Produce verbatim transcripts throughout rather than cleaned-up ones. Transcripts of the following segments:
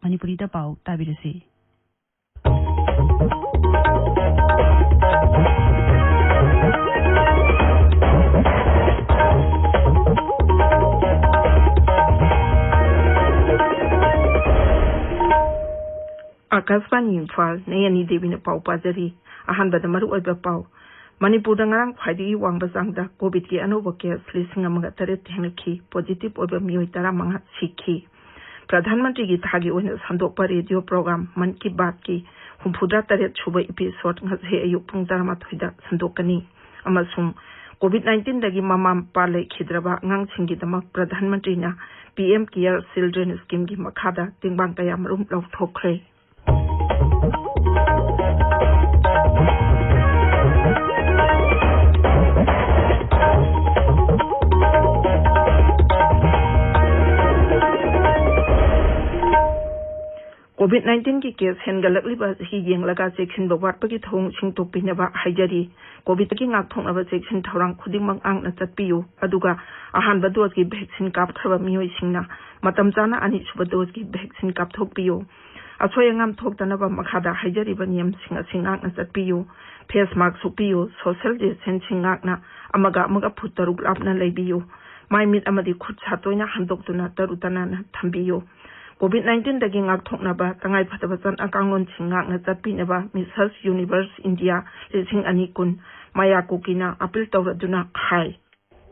ꯃꯅꯤꯄꯨꯔꯤꯗ ꯄꯥꯎ ꯇꯥꯕꯤꯔꯁꯤ꯫ ꯑꯥꯀꯥꯁꯕꯥꯅꯤ ꯏꯝꯐꯥꯜ, ꯅꯌꯅꯤ ꯗꯦꯕꯤꯅ ꯄꯥꯎ ꯄꯥꯖꯔꯤ꯫ ꯑꯍꯥꯟꯕꯗ ꯃꯔꯨꯑꯣꯏꯕ ꯄꯥꯎ꯫ ꯃꯅꯤꯄꯨꯔꯗ ꯉꯔꯥꯡ ꯈ꯭ꯋꯥꯏꯗꯒꯤ ꯋꯥꯡꯕ ꯆꯥꯡꯗ ꯀꯣꯚꯤꯗꯀꯤ ꯑꯅꯧꯕ ꯀꯦꯁ ꯂꯤꯁꯤꯡ ꯑꯃꯒ ꯇꯔꯦꯠ ꯊꯦꯡꯅꯈꯤ꯫ ꯄꯣꯖꯤꯇꯤꯚ ꯑꯣꯏꯕ ꯃꯤꯑꯣꯏ ꯇꯔꯥꯃꯉꯥ ꯁꯤꯈꯤ꯫ ꯄ꯭ꯔꯙꯥꯟ ꯃꯟꯇ꯭ꯔꯤꯒꯤ ꯊꯥꯒꯤ ꯑꯣꯏꯅ ꯁꯟꯗꯣꯛꯄ ꯔꯦꯗꯤꯑꯣ ꯄ꯭ꯔꯣꯒ꯭ꯔꯥꯝ ꯃꯟ ꯀꯤ ꯕꯥꯠꯀꯤ ꯍꯨꯝꯐꯨꯇꯔꯦꯠ ꯁꯨꯕ ꯏꯄꯤꯁꯣꯗ ꯉꯁꯤ ꯑꯌꯨꯛ ꯄꯨꯡ ꯇꯔꯥꯃꯥꯊꯣꯏꯗ ꯁꯟꯗꯣꯛꯀꯅꯤ꯫ ꯑꯃꯁꯨꯡ ꯀꯣꯚꯤꯗ ꯅꯥꯏꯟꯇꯤꯟꯗꯒꯤ ꯃꯃꯥ ꯃꯄꯥ ꯂꯩꯈꯤꯗ꯭ꯔꯕ ꯑꯉꯥꯡꯁꯤꯡꯒꯤꯗꯃꯛ ꯄ꯭ꯔꯙꯥꯟ ꯃꯟꯇ꯭ꯔꯤꯅ ꯄꯤ ꯑꯦꯝ ꯀꯤꯌꯔ ꯆꯤꯜꯗ꯭ꯔꯦꯟ ꯁ꯭ꯀꯤꯝꯒꯤ ꯃꯈꯥꯗ ꯇꯦꯡꯕꯥꯡ ꯀꯌꯥꯃꯔꯨꯝ ꯂꯧꯊꯣꯛꯈ꯭ꯔꯦ꯫ ꯀꯣꯚꯤꯗ ꯅꯥꯏꯟꯇꯤꯟꯒꯤ ꯀꯦꯁ ꯍꯦꯟꯒꯠꯂꯛꯂꯤꯕ ꯑꯁꯤ ꯌꯦꯡꯂꯒ ꯆꯦꯛꯁꯤꯟꯕ ꯋꯥꯠꯄꯒꯤ ꯊꯧꯑꯣꯡꯁꯤꯡ ꯇꯣꯛꯄꯤꯅꯕ ꯍꯥꯏꯖꯔꯤ꯫ ꯀꯣꯚꯤꯗꯀꯤ ꯉꯥꯛꯊꯣꯛꯅꯕ ꯆꯦꯛꯁꯤꯟ ꯊꯧꯔꯥꯡ ꯈꯨꯗꯤꯡꯃꯛ ꯉꯥꯛꯅ ꯆꯠꯄꯤꯌꯨ, ꯑꯗꯨꯒ ꯑꯍꯥꯟꯕ ꯗꯣꯁꯀꯤ ꯚꯦꯛꯁꯤꯟ ꯀꯥꯞꯈ꯭ꯔꯕ ꯃꯤꯑꯣꯏꯁꯤꯡꯅ ꯃꯇꯝ ꯆꯥꯅ ꯑꯅꯤꯁꯨꯕ ꯗꯣꯁꯀꯤ ꯚꯦꯛꯁꯤꯟ ꯀꯥꯞꯊꯣꯛꯄꯤꯌꯨ꯫ ꯑꯁꯣꯏ ꯑꯉꯥꯝ ꯊꯣꯛꯇꯅꯕ ꯃꯈꯥꯗ ꯍꯥꯏꯖꯔꯤꯕ ꯅꯤꯌꯝꯁꯤꯡ ꯑꯁꯤ ꯉꯥꯛꯅ ꯆꯠꯄꯤꯌꯨ: ꯐꯦꯁ ꯃꯥꯁꯛ ꯎꯞꯄꯤꯌꯨ, ꯁꯣꯁꯤꯌꯦꯜ ꯗꯤꯁꯇꯦꯟꯁꯤꯡ ꯉꯥꯛꯅ ꯑꯃꯒ ꯑꯃꯒ ꯐꯨꯠ ꯇꯔꯨꯛ ꯂꯥꯞꯅ ꯂꯩꯕꯤꯌꯨ, ꯃꯥꯏ ꯃꯤꯠ ꯑꯃꯗꯤ ꯈꯨꯠ ꯁꯥ ꯇꯣꯏꯅ ꯍꯟꯗꯣꯛꯇꯨꯅ ꯇꯔꯨ ꯇꯅꯥꯟꯅ ꯊꯝꯕꯤꯌꯨ꯫ ꯀꯣꯚꯤꯗ ꯅꯥꯏꯟꯇꯤꯟꯗꯒꯤ ꯉꯥꯛꯊꯣꯛꯅꯕ ꯇꯉꯥꯏꯐꯗꯕ ꯆꯠꯅ ꯀꯥꯡꯂꯣꯟꯁꯤꯡ ꯉꯥꯛꯅ ꯆꯠꯄꯤꯅꯕ ꯃꯤꯁ ꯌꯨꯅꯤꯚꯔꯁ ꯏꯟꯗꯤꯌꯥ ꯂꯤꯁꯤꯡ ꯑꯅꯤ ꯀꯨꯟ ꯃꯌꯥ ꯀꯨꯀꯤꯅ ꯑꯄꯤꯜ ꯇꯧꯔꯗꯨꯅ ꯍꯥꯏ꯫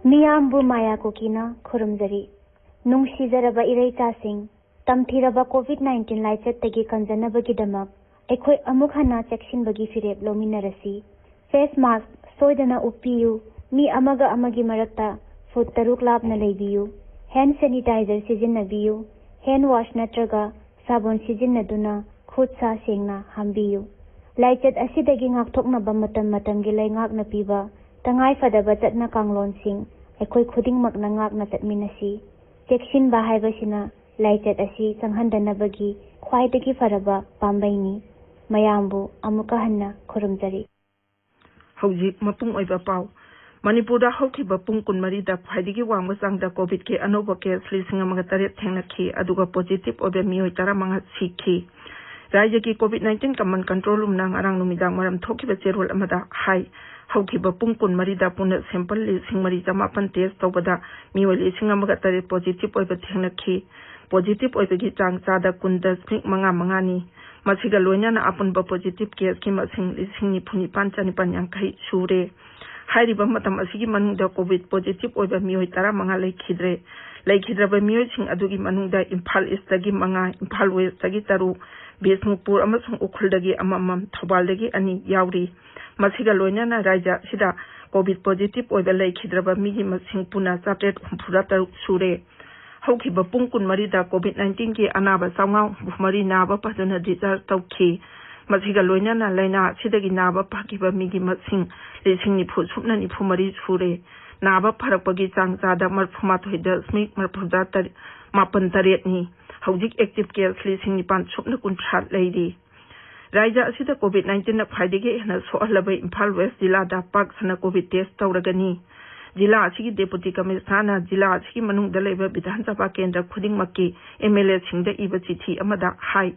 ꯃꯤꯌꯥꯝꯕꯨ ꯃꯌꯥ ꯀꯨꯀꯤꯅ ꯈꯨꯔꯨꯝꯖꯔꯤ꯫ ꯅꯨꯡꯁꯤꯖꯔꯕ ꯏꯔꯩꯆꯥꯁꯤꯡ, ꯇꯝꯊꯤꯔꯕ ꯀꯣꯚꯤꯗ ꯅꯥꯏꯟꯇꯤꯟ ꯂꯥꯏꯆꯠꯇꯒꯤ ꯀꯟꯖꯅꯕꯒꯤꯗꯃꯛ ꯑꯩꯈꯣꯏ ꯑꯃꯨꯛ ꯍꯟꯅ ꯆꯦꯛꯁꯤꯟꯕꯒꯤ ꯐꯤꯔꯦꯞ ꯂꯧꯃꯤꯟꯅꯔꯁꯤ꯫ ꯐꯦꯁ ꯃꯥꯁꯛ ꯁꯣꯏꯗꯅ ꯎꯞꯄꯤꯌꯨ꯫ ꯃꯤ ꯑꯃꯒ ꯑꯃꯒꯤ ꯃꯔꯛꯇ ꯐꯨꯠ ꯇꯔꯨꯛ ꯂꯥꯞꯅ ꯂꯩꯕꯤꯌꯨ꯫ ꯍꯦꯟ ꯁꯦꯅꯤꯇꯥꯏꯖꯔ ꯁꯤꯖꯤꯟꯅꯕꯤꯌꯨ꯫ ꯍꯦꯟ ꯋꯥꯁ ꯅꯠꯇ꯭ꯔꯒ ꯁꯥꯕꯣꯟ ꯁꯤꯖꯤꯟꯅꯗꯨꯅ ꯈꯨꯠ ꯁꯥ ꯁꯦꯡꯅ ꯍꯥꯝꯕꯤꯌꯨ꯫ ꯂꯥꯏꯆꯠ ꯑꯁꯤꯗꯒꯤ ꯉꯥꯛꯊꯣꯛꯅꯕ ꯃꯇꯝ ꯃꯇꯝꯒꯤ ꯂꯩꯉꯥꯛꯅ ꯄꯤꯕ ꯇꯉꯥꯏ ꯐꯗꯕ ꯆꯠꯅ ꯀꯥꯡꯂꯣꯟꯁꯤꯡ ꯑꯩꯈꯣꯏ ꯈꯨꯗꯤꯡꯃꯛꯅ ꯉꯥꯛꯅ ꯆꯠꯃꯤꯟꯅꯁꯤ꯫ ꯆꯦꯛꯁꯤꯟꯕ ꯍꯥꯏꯕꯁꯤꯅ ꯂꯥꯏꯆꯠ ꯑꯁꯤ ꯆꯪꯍꯟꯗꯅꯕꯒꯤ ꯈ꯭ꯋꯥꯏꯗꯒꯤ ꯐꯔꯕ ꯄꯥꯝꯕꯩꯅꯤ꯫ ꯃꯌꯥꯝꯕꯨ ꯑꯃꯨꯛꯀ ꯍꯟꯅ ꯈꯨꯔꯨꯝꯖꯔꯤ꯫ ꯍꯧꯖꯤꯛ ꯃꯄꯨꯡ ꯑꯣꯏꯕ ꯄꯥꯎ꯫ ꯃꯅꯤꯄꯨꯔꯗ ꯍꯧꯈꯤꯕ ꯄꯨꯡ ꯀꯨꯟꯃꯔꯤꯗ ꯈ꯭ꯋꯥꯏꯗꯒꯤ ꯋꯥꯡꯕ ꯆꯥꯡꯗ ꯀꯣꯚꯤꯗꯀꯤ ꯑꯅꯧꯕ ꯀꯦꯁ ꯂꯤꯁꯤꯡ ꯑꯃꯒ ꯇꯔꯦꯠ ꯊꯦꯡꯅꯈꯤ, ꯑꯗꯨꯒ ꯄꯣꯖꯤꯇꯤꯚ ꯑꯣꯏꯕ ꯃꯤꯑꯣꯏ ꯇꯔꯥꯃꯉꯥ ꯁꯤꯈꯤ꯫ ꯔꯥꯖ꯭ꯌꯒꯤ ꯀꯣꯚꯤꯗ ꯅꯥꯏꯟꯇꯤꯟ ꯀꯃꯥꯟ ꯀꯟꯇ꯭ꯔꯣꯜ ꯔꯨꯝꯅ ꯉꯔꯥꯡ ꯅꯨꯃꯤꯗꯥꯡ ꯋꯥꯏꯔꯝ ꯊꯣꯛꯈꯤꯕ ꯆꯦꯔꯣꯜ ꯑꯃꯗ ꯍꯥꯏ, ꯍꯧꯈꯤꯕ ꯄꯨꯡ ꯀꯨꯟꯃꯔꯤꯗ ꯄꯨꯟꯅ ꯁꯦꯝꯄꯜ ꯂꯤꯁꯤꯡ ꯃꯔꯤ ꯆꯃꯥꯄꯟ ꯇꯦꯁ ꯇꯧꯕꯗ ꯃꯤꯑꯣꯏ ꯂꯤꯁꯤꯡ ꯑꯃꯒ ꯇꯔꯦꯠ ꯄꯣꯖꯤꯇꯤꯚ ꯑꯣꯏꯕ ꯊꯦꯡꯅꯈꯤ꯫ ꯄꯣꯖꯤꯇꯤꯚ ꯑꯣꯏꯕꯒꯤ ꯆꯥꯡ ꯆꯥꯗ ꯀꯨꯟ ꯗꯁꯃꯤꯛ ꯃꯉꯥ ꯃꯉꯥꯅꯤ꯫ ꯃꯁꯤꯒ ꯂꯣꯏꯅꯅ ꯑꯄꯨꯟꯕ ꯄꯣꯖꯤꯇꯤꯚ ꯀꯦꯁꯀꯤ ꯃꯁꯤꯡ ꯂꯤꯁꯤꯡ ꯅꯤꯐꯨ ꯅꯤꯄꯥꯟ ꯆꯅꯤꯄꯥꯟ ꯌꯥꯡꯈꯩ ꯁꯨꯔꯦ꯫ ꯍꯥꯏꯔꯤꯕ ꯃꯇꯝ ꯑꯁꯤꯒꯤ ꯃꯅꯨꯡꯗ ꯀꯣꯚꯤꯗ ꯄꯣꯖꯤꯇꯤꯚ ꯑꯣꯏꯕ ꯃꯤꯑꯣꯏ ꯇꯔꯥꯃꯉꯥ ꯂꯩꯈꯤꯗ꯭ꯔꯦ꯫ ꯂꯩꯈꯤꯗ꯭ꯔꯕ ꯃꯤꯑꯣꯏꯁꯤꯡ ꯑꯗꯨꯒꯤ ꯃꯅꯨꯡꯗ ꯏꯝꯐꯥꯜ ꯏꯁꯇꯒꯤ ꯃꯉꯥ, ꯏꯝꯐꯥꯜ ꯋꯦꯁꯇꯒꯤ ꯇꯔꯨꯛ, ꯕꯤꯁꯅꯨꯄꯨꯔ ꯑꯃꯁꯨꯡ ꯎꯈ꯭ꯔꯨꯜꯗꯒꯤ ꯑꯃꯃꯝ, ꯊꯧꯕꯥꯜꯗꯒꯤ ꯑꯅꯤ ꯌꯥꯎꯔꯤ꯫ ꯃꯁꯤꯒ ꯂꯣꯏꯅꯅ ꯔꯥꯖ꯭ꯌ ꯑꯁꯤꯗ ꯀꯣꯚꯤꯗ ꯄꯣꯖꯤꯇꯤꯚ ꯑꯣꯏꯕ ꯂꯩꯈꯤꯗ꯭ꯔꯕ ꯃꯤꯒꯤ ꯃꯁꯤꯡ ꯄꯨꯟꯅ ꯆꯥꯇ꯭ꯔꯦꯠ ꯍꯨꯝꯐꯨꯇꯔꯨꯛ ꯁꯨꯔꯦ꯫ ꯍꯧꯈꯤꯕ ꯄꯨꯡ ꯀꯨꯟꯃꯔꯤꯗ ꯀꯣꯚꯤꯗ ꯅꯥꯏꯟꯇꯤꯟꯒꯤ ꯑꯅꯥꯕ ꯆꯥꯝꯃꯉꯥ ꯍꯨꯝꯐꯨꯃꯔꯤ ꯅꯥꯕ ꯐꯗꯨꯅ ꯗꯤꯁꯆꯥꯔꯖ ꯇꯧꯈꯤ꯫ ꯃꯁꯤꯒ ꯂꯣꯏꯅꯅ ꯂꯥꯏꯅꯥ ꯑꯁꯤꯗꯒꯤ ꯅꯥꯕ ꯐꯈꯤꯕ ꯃꯤꯒꯤ ꯃꯁꯤꯡ ꯂꯤꯁꯤꯡ ꯅꯤꯐꯨ ꯁꯨꯞꯅ ꯅꯤꯐꯨ ꯃꯔꯤ ꯁꯨꯔꯦ꯫ ꯅꯥꯕ ꯐꯔꯛꯄꯒꯤ ꯆꯥꯡ ꯆꯥꯗ ꯃꯔꯤꯐꯨ ꯃꯥꯊꯣꯏ ꯗꯁꯃꯤꯛ ꯃꯔꯤꯐꯨ ꯇꯔꯦꯠ, ꯃꯥꯄꯟ ꯇꯔꯦꯠꯅꯤ꯫ ꯍꯧꯖꯤꯛ ꯑꯦꯛꯇꯤꯚ ꯀꯦꯁ ꯂꯤꯁꯤꯡ ꯅꯤꯄꯥꯟ ꯁꯨꯞꯅ ꯀꯨꯟꯊ꯭ꯔꯥ ꯂꯩꯔꯤ꯫ ꯔꯥꯖ꯭ꯌ ꯑꯁꯤꯗ ꯀꯣꯚꯤꯗ ꯅꯥꯏꯟꯇꯤꯟꯅ ꯈ꯭ꯋꯥꯏꯗꯒꯤ ꯍꯦꯟꯅ ꯁꯣꯛꯍꯜꯂꯕ ꯏꯝꯐꯥꯜ ꯋꯦꯁ ꯖꯤꯂꯥꯗ ꯄꯥꯛ ꯁꯟꯅ ꯀꯣꯚꯤꯗ ꯇꯦꯁ ꯇꯧꯔꯒꯅꯤ꯫ ꯖꯤꯂꯥ ꯑꯁꯤꯒꯤ ꯗꯦꯄꯨꯇꯤ ꯀꯃꯤꯁꯅꯔꯅ ꯖꯤꯂꯥ ꯑꯁꯤꯒꯤ ꯃꯅꯨꯡꯗ ꯂꯩꯕ ꯕꯤꯙꯥꯟ ꯁꯚꯥ ꯀꯦꯟꯗ꯭ꯔ ꯈꯨꯗꯤꯡꯃꯛꯀꯤ ꯑꯦꯝ ꯑꯦꯜ ꯑꯦꯁꯤꯡꯗ ꯏꯕ ꯆꯤꯊꯤ ꯑꯃꯗ ꯍꯥꯏ,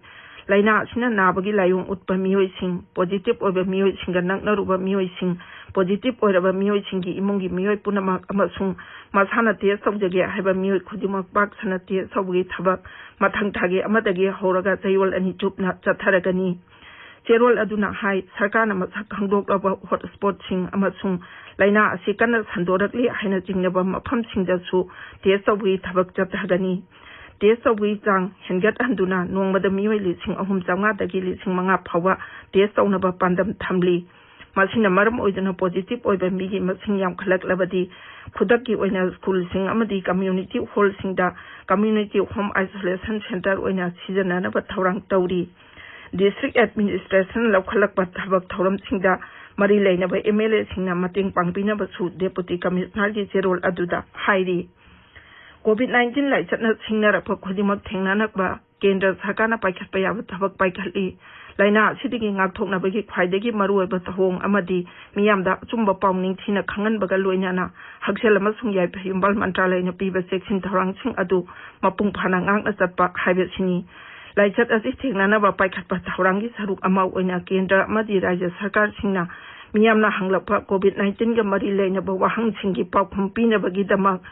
ꯂꯥꯏꯅꯥ ꯑꯁꯤꯅ ꯅꯥꯕꯒꯤ ꯂꯥꯏꯑꯣꯡ ꯎꯠꯄ ꯃꯤꯑꯣꯏꯁꯤꯡ, ꯄꯣꯖꯤꯇꯤꯚ ꯑꯣꯏꯕ ꯃꯤꯑꯣꯏꯁꯤꯡꯒ ꯅꯛꯅꯔꯨꯕ ꯃꯤꯑꯣꯏꯁꯤꯡ, ꯄꯣꯖꯤꯇꯤꯚ ꯑꯣꯏꯔꯕ ꯃꯤꯑꯣꯏꯁꯤꯡꯒꯤ ꯏꯃꯨꯡꯒꯤ ꯃꯤꯑꯣꯏ ꯄꯨꯝꯅꯃꯛ ꯑꯃꯁꯨꯡ ꯃꯁꯥꯅ ꯇꯦꯁ ꯇꯧꯖꯒꯦ ꯍꯥꯏꯕ ꯃꯤꯑꯣꯏ ꯈꯨꯗꯤꯡꯃꯛ ꯄꯥꯛ ꯁꯟꯅ ꯇꯦꯁ ꯇꯧꯕꯒꯤ ꯊꯕꯛ ꯃꯊꯪ ꯊꯥꯒꯤ ꯑꯃꯗꯒꯤ ꯍꯧꯔꯒ ꯆꯌꯣꯜ ꯑꯅꯤ ꯆꯨꯞꯅ ꯆꯠꯊꯔꯒꯅꯤ꯫ ꯆꯦꯔꯣꯜ ꯑꯗꯨꯅ ꯍꯥꯏ, ꯁꯔꯀꯥꯔꯅ ꯃꯁꯛ ꯈꯪꯗꯣꯛꯂꯕ ꯍꯣꯠꯁ꯭ꯄꯣꯠꯁꯤꯡ ꯑꯃꯁꯨꯡ ꯂꯥꯏꯅꯥ ꯑꯁꯤ ꯀꯟꯅ ꯁꯟꯗꯣꯔꯛꯂꯤ ꯍꯥꯏꯅ ꯆꯤꯡꯅꯕ ꯃꯐꯝꯁꯤꯡꯗꯁꯨ ꯇꯦꯁ ꯇꯧꯕꯒꯤ ꯊꯕꯛ ꯆꯠꯊꯒꯅꯤ꯫ ꯇꯦꯁ ꯇꯧꯕꯒꯤ ꯆꯥꯡ ꯍꯦꯟꯒꯠꯍꯟꯗꯨꯅ ꯅꯣꯡꯃꯗ ꯃꯤꯑꯣꯏ ꯂꯤꯁꯤꯡ ꯑꯍꯨꯝ ꯆꯥꯝꯃꯉꯥꯗꯒꯤ ꯂꯤꯁꯤꯡ ꯃꯉꯥ ꯐꯥꯎꯕ ꯇꯦꯁ ꯇꯧꯅꯕ ꯄꯥꯟꯗꯝ ꯊꯝꯂꯤ꯫ ꯃꯁꯤꯅ ꯃꯔꯝ ꯑꯣꯏꯗꯨꯅ ꯄꯣꯖꯤꯇꯤꯚ ꯑꯣꯏꯕ ꯃꯤꯒꯤ ꯃꯁꯤꯡ ꯌꯥꯝꯈꯠꯂꯛꯂꯕꯗꯤ ꯈꯨꯗꯛꯀꯤ ꯑꯣꯏꯅ ꯁ꯭ꯀꯨꯜꯁꯤꯡ ꯑꯃꯗꯤ ꯀꯝꯃ꯭ꯌꯨꯅꯤꯇꯤ ꯍꯣꯜꯁꯤꯡꯗ ꯀꯝꯃ꯭ꯌꯨꯅꯤꯇꯤ ꯍꯣꯝ ꯑꯥꯏꯁꯣꯂꯦꯁꯟ ꯁꯦꯟꯇꯔ ꯑꯣꯏꯅ ꯁꯤꯖꯤꯟꯅꯅꯕ ꯊꯧꯔꯥꯡ ꯇꯧꯔꯤ꯫ ꯗꯤꯁꯇ꯭ꯔꯤꯛ ꯑꯦꯗꯃꯤꯅꯤꯁꯇ꯭ꯔꯦꯁꯟ ꯂꯧꯈꯠꯂꯛꯄ ꯊꯕꯛ ꯊꯧꯔꯝꯁꯤꯡꯗ ꯃꯔꯤ ꯂꯩꯅꯕ ꯑꯦꯝ ꯑꯦꯜ ꯑꯦꯁꯤꯡꯅ ꯃꯇꯦꯡ ꯄꯥꯡꯕꯤꯅꯕꯁꯨ ꯗꯦꯄꯨꯇꯤ ꯀꯃꯤꯁꯅꯔꯒꯤ ꯆꯦꯔꯣꯜ ꯑꯗꯨꯗ ꯍꯥꯏꯔꯤ꯫ ꯀꯣꯚꯤꯗ ꯅꯥꯏꯟꯇꯤꯟ ꯂꯥꯏꯆꯠꯅ ꯁꯤꯡꯅꯔꯛꯄ ꯈꯨꯗꯤꯡꯃꯛ ꯊꯦꯡꯅꯅꯕ ꯀꯦꯟꯗ꯭ꯔ ꯁꯔꯀꯥꯔꯅ ꯄꯥꯏꯈꯠꯄ ꯌꯥꯕ ꯊꯕꯛ ꯄꯥꯏꯈꯠꯂꯤ꯫ ꯂꯥꯏꯅꯥ ꯑꯁꯤꯗꯒꯤ ꯉꯥꯛꯊꯣꯛꯅꯕꯒꯤ ꯈ꯭ꯋꯥꯏꯗꯒꯤ ꯃꯔꯨꯑꯣꯏꯕ ꯊꯧꯑꯣꯡ ꯑꯃꯗꯤ ꯃꯤꯌꯥꯝꯗ ꯑꯆꯨꯝꯕ ꯄꯥꯎ ꯅꯤꯡꯊꯤꯅ ꯈꯪꯍꯟꯕꯒ ꯂꯣꯏꯅꯅ ꯍꯛꯁꯦꯜ ꯑꯃꯁꯨꯡ ꯌꯥꯏꯐ ꯌꯨꯝꯕꯥꯜ ꯃꯟꯇ꯭ꯔꯥꯂꯌꯅ ꯄꯤꯕ ꯆꯦꯛꯁꯤꯟ ꯊꯧꯔꯥꯡꯁꯤꯡ ꯑꯗꯨ ꯃꯄꯨꯡ ꯐꯥꯅ ꯉꯥꯛꯅ ꯆꯠꯄ ꯍꯥꯏꯕꯁꯤꯅꯤ꯫ ꯂꯥꯏꯆꯠ ꯑꯁꯤ ꯊꯦꯡꯅꯅꯕ ꯄꯥꯏꯈꯠꯄ ꯊꯧꯔꯥꯡꯒꯤ ꯁꯔꯨꯛ ꯑꯃ ꯑꯣꯏꯅ ꯀꯦꯟꯗ꯭ꯔ ꯑꯃꯗꯤ ꯔꯥꯖ꯭ꯌ ꯁꯔꯀꯥꯔꯁꯤꯡꯅ ꯃꯤꯌꯥꯝꯅ ꯍꯪꯂꯛꯄ COVID nineteen ꯒ ꯃꯔꯤ ꯂꯩꯅꯕ ꯋꯥꯍꯪꯁꯤꯡꯒꯤ ꯄꯥꯎꯈꯨꯝ ꯄꯤꯅꯕꯒꯤꯗꯃꯛ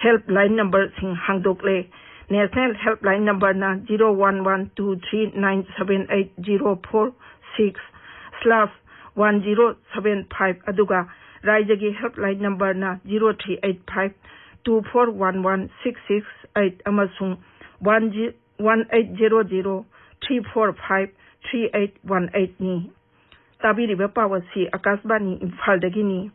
helpline number ꯁꯤꯡ ꯍꯥꯡꯗꯣꯛꯂꯦ꯫ National helpline number ꯅ zero one one two three nine seven eight zero four six slash one zero seven five, ꯑꯗꯨꯒ ꯔꯥꯏꯖꯒꯤ helpline number ꯅ zero three eight five two four one one six six eight ꯑꯃꯁꯨꯡ one eight zero zero three four five three eight one eight ꯅꯤ꯫ ꯇꯥꯕꯤꯔꯤꯕ ꯄꯥꯎ ꯑꯁꯤ ꯑꯀꯥꯁꯕꯥꯅꯤ ꯏꯝꯐꯥꯜꯗꯒꯤꯅꯤ꯫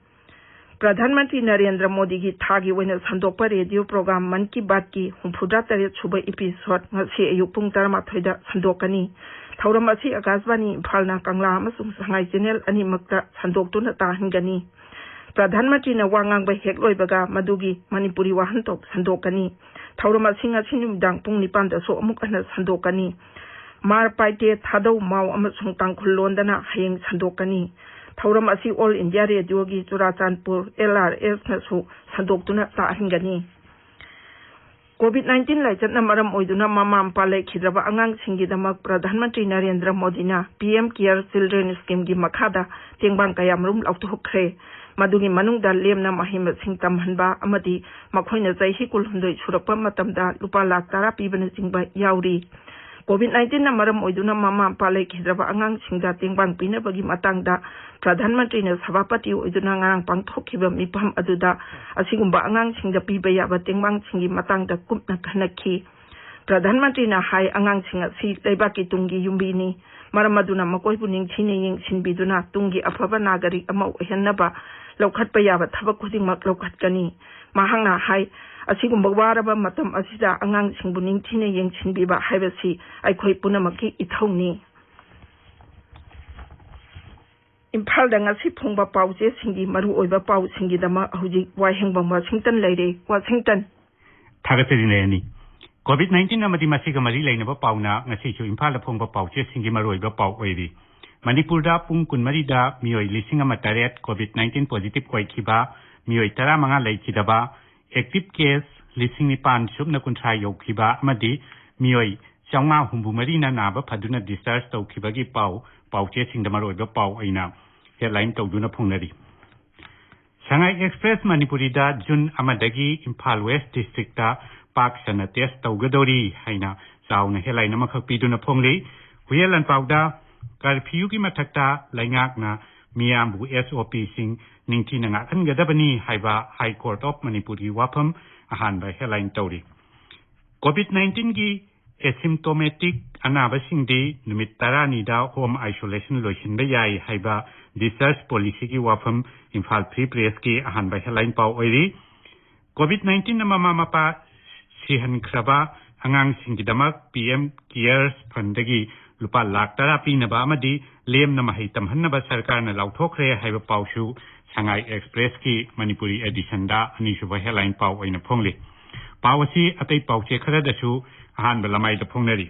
ꯄ꯭ꯔꯙꯥꯟ ꯃꯟꯇ꯭ꯔꯤ ꯅꯔꯦꯟꯗ꯭ꯔ ꯃꯣꯗꯤꯒꯤ ꯊꯥꯒꯤ ꯑꯣꯏꯅ ꯁꯟꯗꯣꯛꯄ ꯔꯦꯗꯤꯑꯣ ꯄ꯭ꯔꯣꯒ꯭ꯔꯥꯝ ꯃꯟ ꯀꯤ ꯕꯥꯠꯀꯤ ꯍꯨꯝꯐꯨꯇꯔꯦꯠ ꯁꯨꯕ episode ꯉꯁꯤ ꯑꯌꯨꯛ ꯄꯨꯡ ꯇꯔꯥꯃꯥꯊꯣꯏꯗ ꯁꯟꯗꯣꯛꯀꯅꯤ꯫ ꯊꯧꯔꯝ ꯑꯁꯤ ꯑꯀꯥꯁꯕꯥꯅꯤ ꯏꯝꯐꯥꯜꯅ ꯀꯪꯂꯥ ꯑꯃꯁꯨꯡ ꯁꯉꯥꯏ ꯆꯦꯅꯦꯜ ꯑꯅꯤꯃꯛꯇ ꯁꯟꯗꯣꯛꯇꯨꯅ ꯇꯥꯍꯟꯒꯅꯤ꯫ ꯄ꯭ꯔꯙꯥꯟ ꯃꯟꯇ꯭ꯔꯤꯅ ꯋꯥ ꯉꯥꯡꯕ ꯍꯦꯛ ꯂꯣꯏꯕꯒ ꯃꯗꯨꯒꯤ ꯃꯅꯤꯄꯨꯔꯤ ꯋꯥꯍꯟꯊꯣꯛ ꯁꯟꯗꯣꯛꯀꯅꯤ꯫ ꯊꯧꯔꯝ ꯑꯁꯤ ꯉꯁꯤ ꯅꯨꯃꯤꯗꯥꯡ ꯄꯨꯡ ꯅꯤꯄꯥꯟꯗꯁꯨ ꯑꯃꯨꯛ ꯍꯟꯅ ꯁꯟꯗꯣꯛꯀꯅꯤ꯫ ꯃꯥꯔ ꯄꯥꯏꯇꯦ ꯊꯥꯗꯧ ꯃꯥꯎ ꯑꯃꯁꯨꯡ ꯇꯥꯡꯈꯨꯜ ꯂꯣꯟꯗꯅ ꯍꯌꯦꯡ ꯁꯟꯗꯣꯛꯀꯅꯤ꯫ ꯊꯧꯔꯝ ꯑꯁꯤ All India Radio ꯒꯤ ꯆꯨꯔꯥꯆꯥꯟꯄꯨꯔ LRS ꯅꯁꯨ ꯁꯟꯗꯣꯛꯇꯨꯅ ꯇꯥꯍꯟꯒꯅꯤ꯫ COVID nineteen ꯂꯥꯏꯆꯠꯅ ꯃꯔꯝ ꯑꯣꯏꯗꯨꯅ ꯃꯃꯥ ꯃꯄꯥ ꯂꯩꯈꯤꯗ꯭ꯔꯕ ꯑꯉꯥꯡꯁꯤꯡꯒꯤꯗꯃꯛ ꯄ꯭ꯔꯙꯥꯟ ꯃꯟꯇ꯭ꯔꯤ ꯅꯔꯦꯟꯗ꯭ꯔ ꯃꯣꯗꯤꯅ PM Care Children Scheme ꯒꯤ ꯃꯈꯥꯗ ꯇꯦꯡꯕꯥꯡ ꯀꯌꯥꯃꯔꯨꯝ ꯂꯥꯎꯊꯣꯛꯈ꯭ꯔꯦ꯫ ꯃꯗꯨꯒꯤ ꯃꯅꯨꯡꯗ ꯂꯦꯝꯅ ꯃꯍꯩ ꯃꯁꯤꯡ ꯇꯝꯍꯟꯕ ꯑꯃꯗꯤ ꯃꯈꯣꯏꯅ ꯆꯍꯤ ꯀꯨꯟꯍꯨꯝꯗꯣꯏ ꯁꯨꯔꯛꯄ ꯃꯇꯝꯗ ꯂꯨꯄꯥ ꯂꯥꯈ ꯇꯔꯥ ꯄꯤꯕꯅꯆꯤꯡꯕ ꯌꯥꯎꯔꯤ꯫ COVID nineteen ꯅ ꯃꯔꯝ ꯑꯣꯏꯗꯨꯅ ꯃꯃꯥ ꯃꯄꯥ ꯂꯩꯈꯤꯗ꯭ꯔꯕ ꯑꯉꯥꯡꯁꯤꯡꯗ ꯇꯦꯡꯕꯥꯡ ꯄꯤꯅꯕꯒꯤ ꯃꯇꯥꯡꯗ ꯄ꯭ꯔꯙꯥꯟ ꯃꯟꯇ꯭ꯔꯤꯅ ꯁꯚꯥꯄꯇꯤ ꯑꯣꯏꯗꯨꯅ ꯉꯔꯥꯡ ꯄꯥꯡꯊꯣꯛꯈꯤꯕ ꯃꯤꯐꯝ ꯑꯗꯨꯗ ꯑꯁꯤꯒꯨꯝꯕ ꯑꯉꯥꯡꯁꯤꯡꯗ ꯄꯤꯕ ꯌꯥꯕ ꯇꯦꯡꯕꯥꯡꯁꯤꯡꯒꯤ ꯃꯇꯥꯡꯗ ꯀꯨꯞꯅ ꯈꯟꯅꯈꯤ꯫ ꯄ꯭ꯔꯙꯥꯟ ꯃꯟꯇ꯭ꯔꯤꯅ ꯍꯥꯏ, ꯑꯉꯥꯡꯁꯤꯡ ꯑꯁꯤ ꯂꯩꯕꯥꯛꯀꯤ ꯇꯨꯡꯒꯤ ꯌꯨꯝꯕꯤꯅꯤ꯫ ꯃꯔꯝ ꯑꯗꯨꯅ ꯃꯈꯣꯏꯕꯨ ꯅꯤꯡꯊꯤꯅ ꯌꯦꯡꯁꯤꯟꯕꯤꯗꯨꯅ ꯇꯨꯡꯒꯤ ꯑꯐꯕ ꯅꯥꯒꯔꯤꯛ ꯑꯃ ꯑꯣꯏꯍꯟꯅꯕ ꯂꯧꯈꯠꯄ ꯌꯥꯕ ꯊꯕꯛ ꯈꯨꯗꯤꯡꯃꯛ ꯂꯧꯈꯠꯀꯅꯤ꯫ ꯃꯍꯥꯛꯅ ꯍꯥꯏ, ꯑꯁꯤꯒꯨꯝꯕ ꯋꯥꯔꯕ ꯃꯇꯝ ꯑꯁꯤꯗ ꯑꯉꯥꯡꯁꯤꯡꯕꯨ ꯅꯤꯡꯊꯤꯅ ꯌꯦꯡꯁꯤꯟꯕꯤꯕ ꯍꯥꯏꯕꯁꯤ ꯑꯩꯈꯣꯏ ꯄꯨꯝꯅꯃꯛꯀꯤ ꯏꯊꯧꯅꯤ꯫ ꯏꯝꯐꯥꯜꯗ ꯉꯁꯤ ꯐꯣꯡꯕ ꯄꯥꯎꯆꯦꯁꯤꯡꯒꯤ ꯃꯔꯨꯑꯣꯏꯕ ꯄꯥꯎꯁꯤꯡꯒꯤꯗꯃꯛ ꯍꯧꯖꯤꯛ ꯋꯥꯍꯦꯡꯕꯝ ꯋꯥꯁꯤꯡꯇꯟ ꯂꯩꯔꯦ꯫ ꯋꯥꯁꯤꯡꯇꯟ꯫ ꯊꯥꯒꯠꯆꯔꯤ ꯅꯌꯅꯤ꯫ ꯀꯣꯚꯤꯗ ꯅꯥꯏꯟꯇꯤꯟ ꯑꯃꯗꯤ ꯃꯁꯤꯒ ꯃꯔꯤ ꯂꯩꯅꯕ ꯄꯥꯎꯅ ꯉꯁꯤꯁꯨ ꯏꯝꯐꯥꯜꯗ ꯐꯣꯡꯕ ꯄꯥꯎꯆꯦꯁꯤꯡꯒꯤ ꯃꯔꯨꯑꯣꯏꯕ ꯄꯥꯎ ꯑꯣꯏꯔꯤ꯫ ꯃꯅꯤꯄꯨꯔꯗ ꯄꯨꯡ ꯀꯨꯟꯃꯔꯤꯗ ꯃꯤꯑꯣꯏ ꯂꯤꯁꯤꯡ ꯑꯃ ꯇꯔꯦꯠ ꯀꯣꯚꯤꯗ ꯅꯥꯏꯟꯇꯤꯟ ꯄꯣꯖꯤꯇꯤꯚ ꯑꯣꯏꯈꯤꯕ, ꯃꯤꯑꯣꯏ ꯇꯔꯥꯃꯉꯥ ꯂꯩꯈꯤꯗꯕ, ꯑꯦꯛꯇꯤꯚ ꯀꯦꯁ ꯂꯤꯁꯤꯡ ꯅꯤꯄꯥꯟ ꯁꯨꯞꯅ ꯀꯨꯟꯊ꯭ꯔꯥ ꯌꯧꯈꯤꯕ ꯑꯃꯗꯤ ꯃꯤꯑꯣꯏ ꯆꯥꯝꯃꯉꯥ ꯍꯨꯝꯐꯨ ꯃꯔꯤꯅ ꯅꯥꯕ ꯐꯗꯨꯅ ꯗꯤꯁꯆꯥꯔꯖ ꯇꯧꯈꯤꯕꯒꯤ ꯄꯥꯎ ꯄꯥꯎꯆꯦꯁꯤꯡꯗ ꯃꯔꯨꯑꯣꯏꯕ ꯄꯥꯎ ꯑꯣꯏꯅ ꯍꯦꯗꯂꯥꯏꯟ ꯇꯧꯗꯨꯅ ꯐꯣꯡꯅꯔꯤ꯫ ꯁꯉꯥꯏ ꯑꯦꯛꯁꯄ꯭ꯔꯦꯁ ꯃꯅꯤꯄꯨꯔꯤꯗ ꯖꯨꯟ ꯑꯃꯗꯒꯤ ꯏꯝꯐꯥꯜ ꯋꯦꯁ ꯗꯤꯁꯇ꯭ꯔꯤꯛꯇ ꯄꯥꯛ ꯁꯟꯅ ꯇꯦꯁ ꯇꯧꯒꯗꯧꯔꯤ ꯍꯥꯏꯅ ꯆꯥꯎꯅ ꯍꯦꯗꯂꯥꯏꯟ ꯑꯃꯈꯛ ꯄꯤꯗꯨꯅ ꯐꯣꯡꯂꯤ꯫ ꯍꯨꯏꯌꯦꯟ ꯂꯥꯟꯄꯥꯎꯗ ꯀꯔꯐ꯭ꯌꯨꯒꯤ ꯃꯊꯛꯇ ꯂꯩꯉꯥꯛꯅ ꯃꯤꯌꯥꯝꯕꯨ ꯑꯦꯁ ꯑꯣ ꯄꯤꯁꯤꯡ ꯅꯤꯡꯊꯤꯅ ꯉꯥꯛꯍꯟꯒꯗꯕꯅꯤ ꯍꯥꯏꯕ ꯍꯥꯏ ꯀꯣꯔꯠ ꯑꯣꯐ ꯃꯅꯤꯄꯨꯔꯒꯤ ꯋꯥꯐꯝ ꯑꯍꯥꯟꯕ ꯍꯦꯗꯂꯥꯏꯟ ꯇꯧꯔꯤ꯫ ꯀꯣꯚꯤꯗ ꯅꯥꯏꯟꯇꯤꯟꯒꯤ ꯑꯦꯁꯤꯝꯇꯣꯃꯦꯇꯤꯛ ꯑꯅꯥꯕꯁꯤꯡꯗꯤ ꯅꯨꯃꯤꯠ ꯇꯔꯥꯅꯤꯗ ꯍꯣꯝ ꯑꯥꯏꯁꯣꯂꯦꯁꯟ ꯂꯣꯏꯁꯤꯟꯕ ꯌꯥꯏ ꯍꯥꯏꯕ ꯗꯤꯁꯆꯥꯔꯖ ꯄꯣꯂꯤꯁꯤꯒꯤ ꯋꯥꯐꯝ ꯏꯝꯐꯥꯜ ꯐ꯭ꯔꯤ ꯄ꯭ꯔꯦꯁꯀꯤ ꯑꯍꯥꯟꯕ ꯍꯦꯗꯂꯥꯏꯟ ꯄꯥꯎ ꯑꯣꯏꯔꯤ꯫ ꯀꯣꯚꯤꯗ ꯅꯥꯏꯟꯇꯤꯟꯅ ꯃꯃꯥ ꯃꯄꯥ ꯁꯤꯍꯟꯈ꯭ꯔꯕ ꯑꯉꯥꯡꯁꯤꯡꯒꯤꯗꯃꯛ ꯄꯤ ꯑꯦꯝ ꯀꯤꯌꯔꯁ ꯐꯟꯗꯒꯤ ꯂꯨꯄꯥ ꯂꯥꯈ ꯇꯔꯥ ꯄꯤꯅꯕ ꯑꯃꯗꯤ ꯂꯦꯝꯅ ꯃꯍꯩ ꯇꯝꯍꯟꯅꯕ ꯁꯔꯀꯥꯔꯅ ꯂꯥꯎꯊꯣꯛꯈ꯭ꯔꯦ ꯍꯥꯏꯕ ꯄꯥꯎꯁꯨ ꯁꯉꯥꯏ ꯑꯦꯛꯁꯄ꯭ꯔꯦꯁꯀꯤ ꯃꯅꯤꯄꯨꯔꯤ ꯑꯦꯗꯤꯁꯟꯗ ꯑꯅꯤꯁꯨꯕ ꯍꯦꯗꯂꯥꯏꯟ ꯄꯥꯎ ꯑꯣꯏꯅ ꯐꯣꯡꯂꯤ꯫ ꯄꯥꯎ ꯑꯁꯤ ꯑꯇꯩ ꯄꯥꯎꯆꯦ ꯈꯔꯗꯁꯨ ꯑꯍꯥꯟꯕ ꯂꯃꯥꯏꯗ ꯐꯣꯡꯅꯔꯤ꯫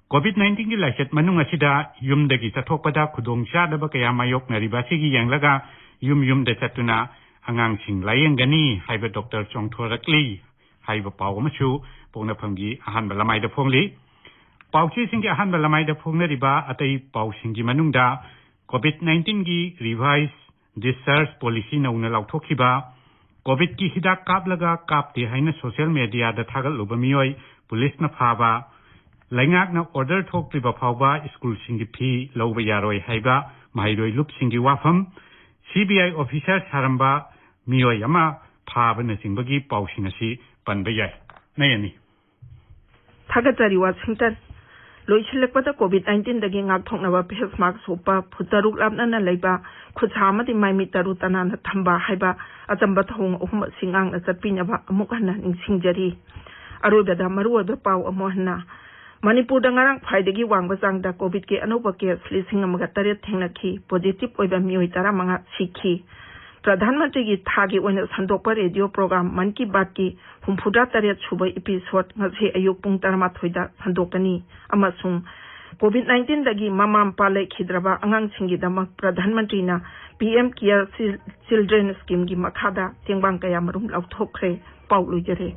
ꯀꯣꯚꯤꯗ ꯅꯥꯏꯟꯇꯤꯟꯒꯤ ꯂꯥꯏꯆꯠ ꯃꯅꯨꯡ ꯑꯁꯤꯗ ꯌꯨꯝꯗꯒꯤ ꯆꯠꯊꯣꯛꯄꯗ ꯈꯨꯗꯣꯡꯆꯥꯗꯕ ꯀꯌꯥ ꯃꯥꯌꯣꯛꯅꯔꯤꯕ ꯑꯁꯤꯒꯤ ꯌꯦꯡꯂꯒ ꯌꯨꯝ ꯌꯨꯝꯗ ꯆꯠꯇꯨꯅ ꯑꯉꯥꯡꯁꯤꯡ ꯂꯥꯌꯦꯡꯒꯅꯤ ꯍꯥꯏꯕ ꯗꯣꯛꯇꯔ ꯆꯣꯡꯊꯣꯔꯛꯂꯤ ꯍꯥꯏꯕ ꯄꯥꯎ ꯑꯃꯁꯨ ꯄꯣꯛꯅꯐꯝꯒꯤ ꯑꯍꯥꯟꯕ ꯂꯃꯥꯏꯗ ꯐꯣꯡꯂꯤ꯫ ꯄꯥꯎꯆꯦꯁꯤꯡꯒꯤ ꯑꯍꯥꯟꯕ ꯂꯃꯥꯏꯗ ꯐꯣꯡꯅꯔꯤꯕ ꯑꯇꯩ ꯄꯥꯎꯁꯤꯡꯒꯤ ꯃꯅꯨꯡꯗ ꯀꯣꯚꯤꯗ ꯅꯥꯏꯟꯇꯤꯟꯒꯤ ꯔꯤꯚꯥꯏꯁ ꯗꯤꯁꯆꯥꯔꯖ ꯄꯣꯂꯤꯁꯤ ꯅꯧꯅ ꯂꯥꯎꯊꯣꯛꯈꯤꯕ, ꯀꯣꯚꯤꯗꯀꯤ ꯍꯤꯗꯥꯛ ꯀꯥꯞꯂꯒ ꯀꯥꯞꯇꯦ ꯍꯥꯏꯅ ꯁꯣꯁꯤꯌꯦꯜ ꯃꯦꯗꯤꯌꯥꯗ ꯊꯥꯒꯠꯂꯨꯕ ꯃꯤꯑꯣꯏ ꯄꯨꯂꯤꯁꯅ ꯐꯥꯕ, ꯂꯩꯉꯥꯛꯅ ꯑꯣꯔꯗꯔ ꯊꯣꯛꯇ꯭ꯔꯤꯕ ꯐꯥꯎꯕ ꯁ꯭ꯀꯨꯜꯁꯤꯡꯒꯤ ꯐꯤ ꯂꯧꯕ ꯌꯥꯔꯣꯏ ꯍꯥꯏꯕ ꯃꯍꯩꯔꯣꯏ ꯂꯨꯞꯁꯤꯡꯒꯤ ꯋꯥꯐꯝ, ꯁꯤ ꯕꯤ ꯑꯥꯏ ꯑꯣꯐꯤꯁꯥꯔ ꯁꯥꯔꯝꯕ ꯃꯤꯑꯣꯏ ꯑꯃ ꯐꯥꯕꯅꯆꯤꯡꯕꯒꯤ ꯄꯥꯎꯁꯤꯡ ꯑꯁꯤ ꯄꯟꯕ ꯌꯥꯏ꯫ ꯅꯌꯅꯤ꯫ ꯊꯥꯒꯠꯆꯔꯤ ꯋꯥꯁꯤꯡꯇꯟ꯫ ꯂꯣꯏꯁꯤꯜꯂꯛꯄꯗ ꯀꯣꯚꯤꯗ ꯅꯥꯏꯟꯇꯤꯟꯗꯒꯤ ꯉꯥꯛꯊꯣꯛꯅꯕ ꯐꯦꯁ ꯃꯥꯛꯁ ꯎꯞꯄ, ꯐꯨꯠ ꯇꯔꯨꯛ ꯂꯥꯞꯅꯅ ꯂꯩꯕ, ꯈꯨꯠꯁꯥ ꯑꯃꯗꯤ ꯃꯥꯏꯃꯤꯠ ꯇꯔꯨ ꯇꯅꯥꯟꯅ ꯊꯝꯕ ꯍꯥꯏꯕ ꯑꯆꯝꯕ ꯊꯧꯑꯣꯡ ꯑꯍꯨꯝ ꯑꯁꯤ ꯉꯥꯛꯅ ꯆꯠꯄꯤꯅꯕ ꯑꯃꯨꯛ ꯍꯟꯅ ꯅꯤꯡꯁꯤꯡꯖꯔꯤ꯫ ꯑꯔꯣꯏꯕꯗ ꯃꯔꯨꯑꯣꯏꯕ ꯄꯥꯎ ꯑꯃꯨꯛ ꯍꯟꯅ꯫ ꯃꯅꯤꯄꯨꯔꯗ ꯉꯔꯥꯡ ꯈ꯭ꯋꯥꯏꯗꯒꯤ ꯋꯥꯡꯕ ꯆꯥꯡꯗ ꯀꯣꯚꯤꯗꯀꯤ ꯑꯅꯧꯕ ꯀꯦꯁ ꯂꯤꯁꯤꯡ ꯑꯃꯒ ꯇꯔꯦꯠ ꯊꯦꯡꯅꯈꯤ꯫ ꯄꯣꯖꯤꯇꯤꯚ ꯑꯣꯏꯕ ꯃꯤꯑꯣꯏ ꯇꯔꯥꯃꯉꯥ ꯁꯤꯈꯤ꯫ ꯄ꯭ꯔꯙꯥꯟ ꯃꯟꯇ꯭ꯔꯤꯒꯤ ꯊꯥꯒꯤ ꯑꯣꯏꯅ ꯁꯟꯗꯣꯛꯄ ꯔꯦꯗꯤꯑꯣ ꯄ꯭ꯔꯣꯒ꯭ꯔꯥꯝ ꯃꯟ ꯀꯤ ꯕꯥꯠꯀꯤ ꯍꯨꯝꯐꯨꯇꯔꯦꯠ ꯁꯨꯕ ꯏꯄꯤꯁꯣꯗ ꯉꯁꯤ ꯑꯌꯨꯛ ꯄꯨꯡ ꯇꯔꯥꯃꯥꯊꯣꯏꯗ ꯁꯟꯗꯣꯛꯀꯅꯤ ꯑꯃꯁꯨꯡ ꯀꯣꯚꯤꯗ ꯅꯥꯏꯟꯇꯤꯟꯗꯒꯤ ꯃꯃꯥ ꯃꯄꯥ ꯂꯩꯈꯤꯗ꯭ꯔꯕ ꯑꯉꯥꯡꯁꯤꯡꯒꯤꯗꯃꯛ ꯄ꯭ꯔꯙꯥꯟ ꯃꯟꯇ꯭ꯔꯤꯅ ꯄꯤ ꯑꯦꯝ ꯀꯤꯌꯔ ꯆꯤꯜꯗ꯭ꯔꯦꯟ ꯁ꯭ꯀꯤꯝꯒꯤ ꯃꯈꯥꯗ ꯇꯦꯡꯕꯥꯡ ꯀꯌꯥꯃꯔꯨꯝ ꯂꯧꯊꯣꯛꯈ꯭ꯔꯦ꯫ ꯄꯥꯎ ꯂꯣꯏꯖꯔꯦ꯫